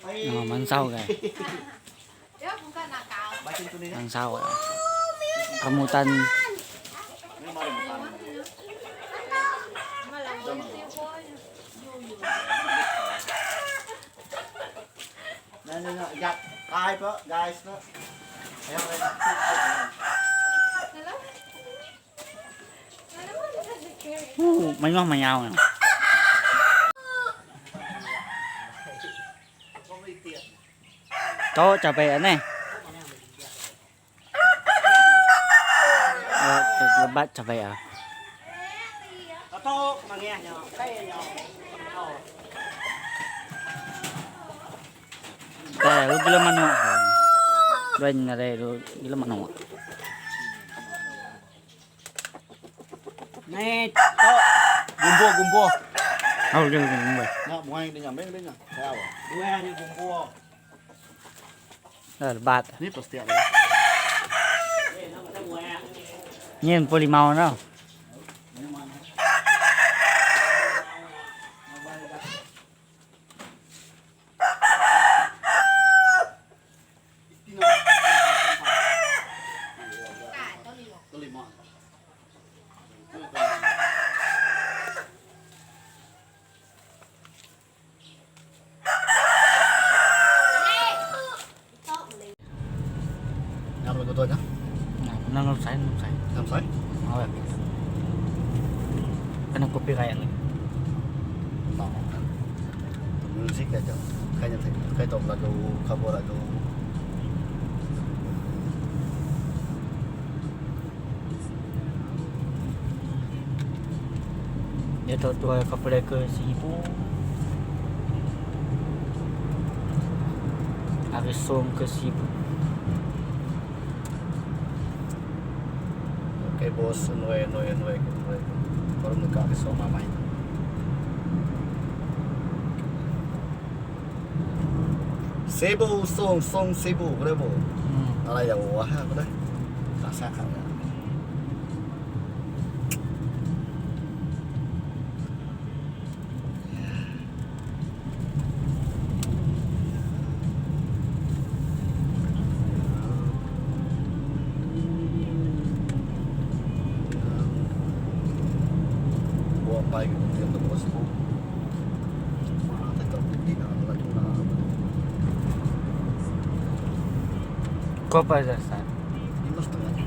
Nama mansau kai. Mansau kai. Remutan. Ooh, mayuh mayau nya. Tu cabai aneh. Lebat cabai ah. Eh, lu gila manuk. Dua nyare lu gila manuk. Ni tok gumbo gumbo. Oh, gila gumbo. Nya buai dia nyambe dia nya. Saya awak. Dua ni gumbo. Eh, lebat. Ni pasti ada. Nyin pun limau no. Ngam lagu tu nya. Nah, ngam sai, ngam sai. Ngam sai. Ngam. Kena copyright lagi. No. Music aja. Kayaknya kayak tu lagu cover lagu. Dia tu tu cover ke Sibu. Ari Song ke Sibu. Okay bos, noi noi noi noi. Baru muka ke so mamai. Cebu song song Cebu ก็ได้บ่อะไรอย่างวะก็ได้ตาซาครับ Buang baik yang tu bos tu. Mana tetap di dalam laju lah. Kau apa dasar? 5.30.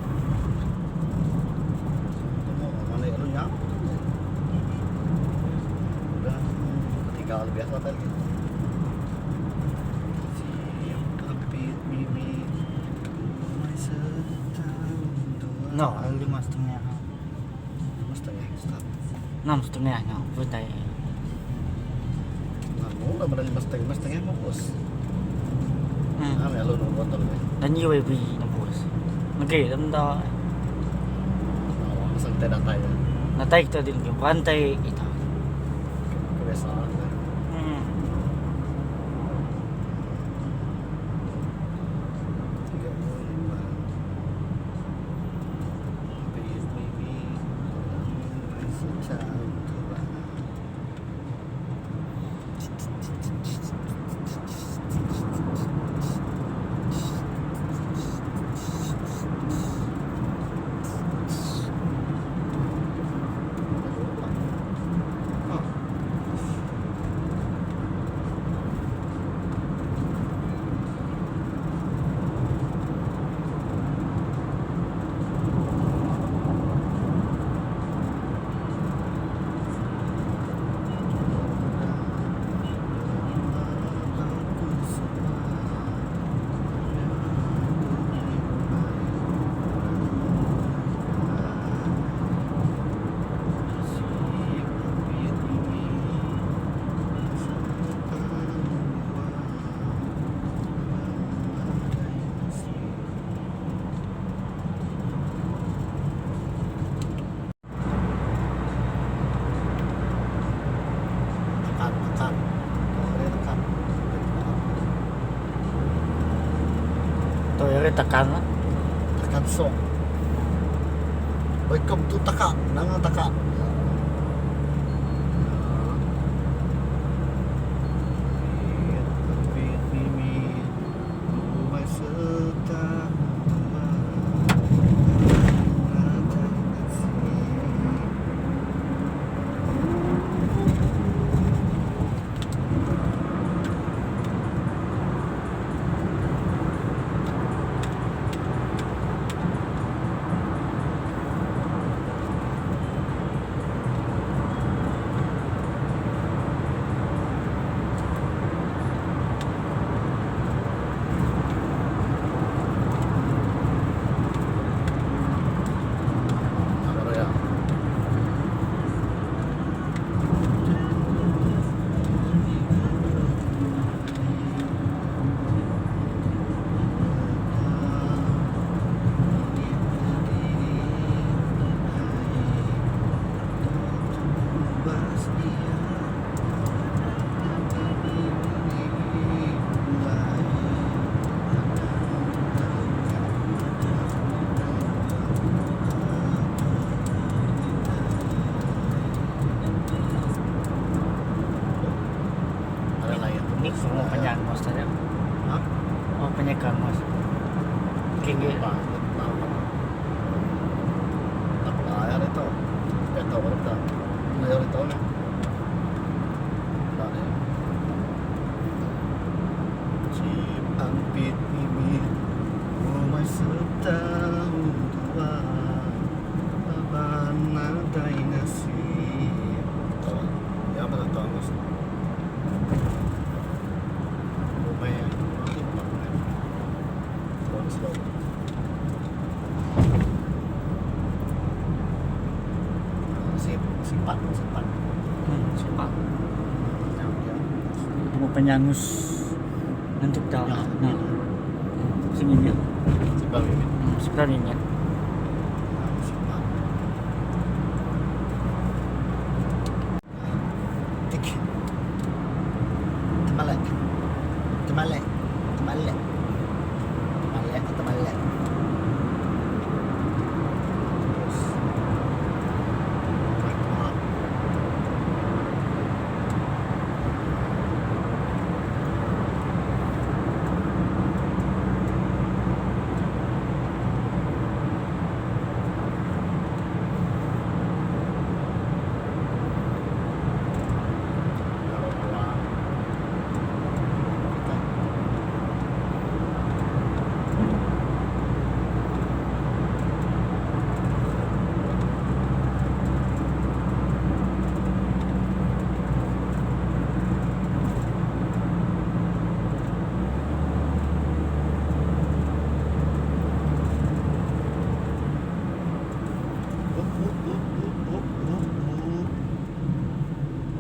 Tunggu mana lu nyam. Udah tinggal biasa tadi. No, 5.30. 5.30 start. 6.30 no, betul. Nah, mula pada 5.30, 5.30 mau bos. Ah, lu nunggu tu lebih. Dan UAV nembus. Okey, dah dah. Oh, masa kita datang ya. Natai kita di pantai kita. Kebiasaan. 35. Tekan, tekan. Oh, dia tekan. Tu ya tekan lah. Tekan song. Welcome to Taka. Nanga Taka. Ha? Oh panjai ka angus. Tinggi. Sipat. Temu penyangus nentuk dah. Nah. Sini ni. Sebelah ni.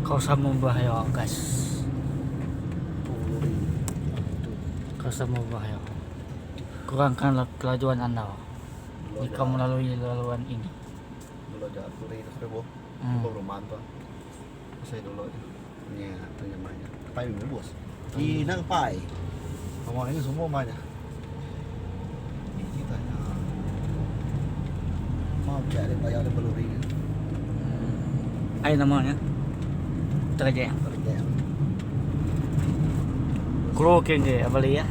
Kawasan membahaya guys. Kawasan membahaya. Kurangkan kelajuan anda jika melalui laluan ini. Ai namanya? Terjang. Keluar ke balik ya.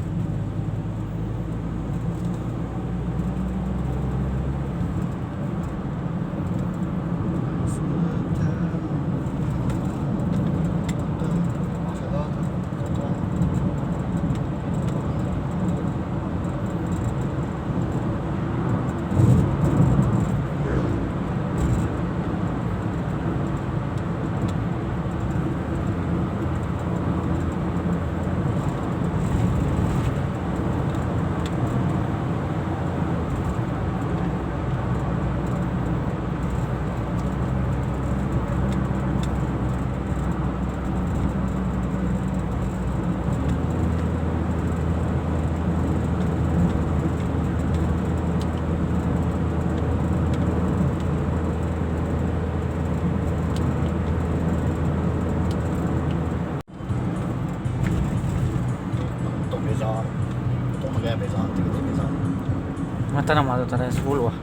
Mata nama tu tarik 10 ah.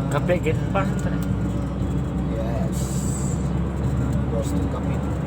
Kapit gate pass tadi. Yes. Bos tu kapit.